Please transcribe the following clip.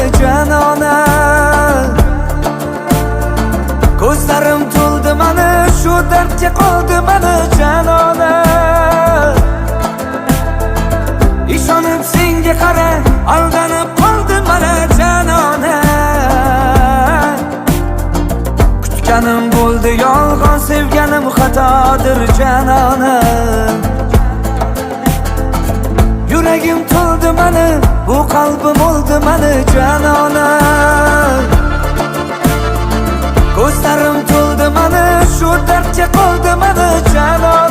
mani janona. Ko'zlarim to'ldi mani, shu dardga qoldi mani janona. Ishonib senga qara, aldanib qoldim mana janona. Kutganim bo'ldi yolg'on, sevganim xatodir janona. Yuragim to'ldi mani, bu qalbim o'ldi mani janona. Ko'zlarim to'ldi mani, shu dardga qoldi mani janona.